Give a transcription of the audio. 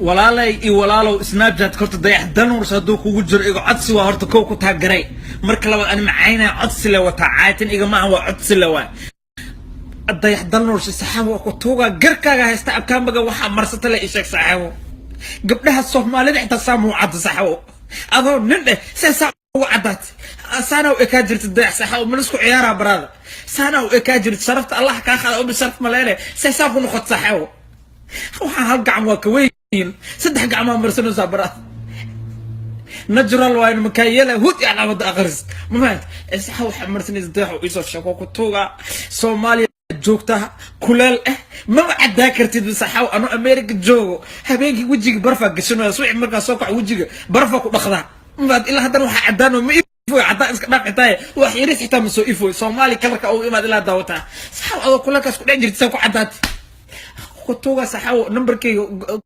Walaalay iyo walaalow, Snapchat horta Dayax Dalnuurs hadduu kugu jiro, iga codsi waa horta kow ku taagaray. Marka labaad, ani macaynaya, codsi le wataa, caatin iga maahan, waa codsi le waay. Dayax Dalnuurs, saxaabo, waa ku tuugaa, garkaaga haysta abkaamaga waxaa marsata le isheeg, saxaabo. Gabdhaha Soomaalida xitaa saamuu cadda, saxaabo. Adoo nin dheh see saa ugu caddaat, saana u ekaa jirta, Dayax, saxaabo. Ma lisku ciyaaraa, baraada? Saana u ekaa jirta, sharafta Allah kaa qaada, ubi sharaf maleene, see saa ku noqot, saxaabo? Waxaa hal gacan waa ka weyn, saddex gacmaa marsanaysaa, baraada. Natural waayn makaa yeela hud iyo calaamada aqris, ma fahant? Saxa waxaa marsanaysa, Dayax, iisoo sheego, ku tuugaa. Soomaaliya joogta, kuleel eh, maba caddaa kartid, saxaw. Ano America joogo, habeenkii wejiga barfaa gashanaya, subaxi markaa soo kaco wejiga barfaa ku dhaqdaa, mafahat? Ilaa haddana waxaa caddaan ma ifoy, caddaan iska dhaaf, xitaaye wax yaris xitaa ma soo ifoy. Soomaali kalarka ugu imaad ilaa daawataa, saxaw. Adoo kuleelkaas ku dhex jirta saa ku caddaati, ku tuugaa, saxaw. Nambarkayga.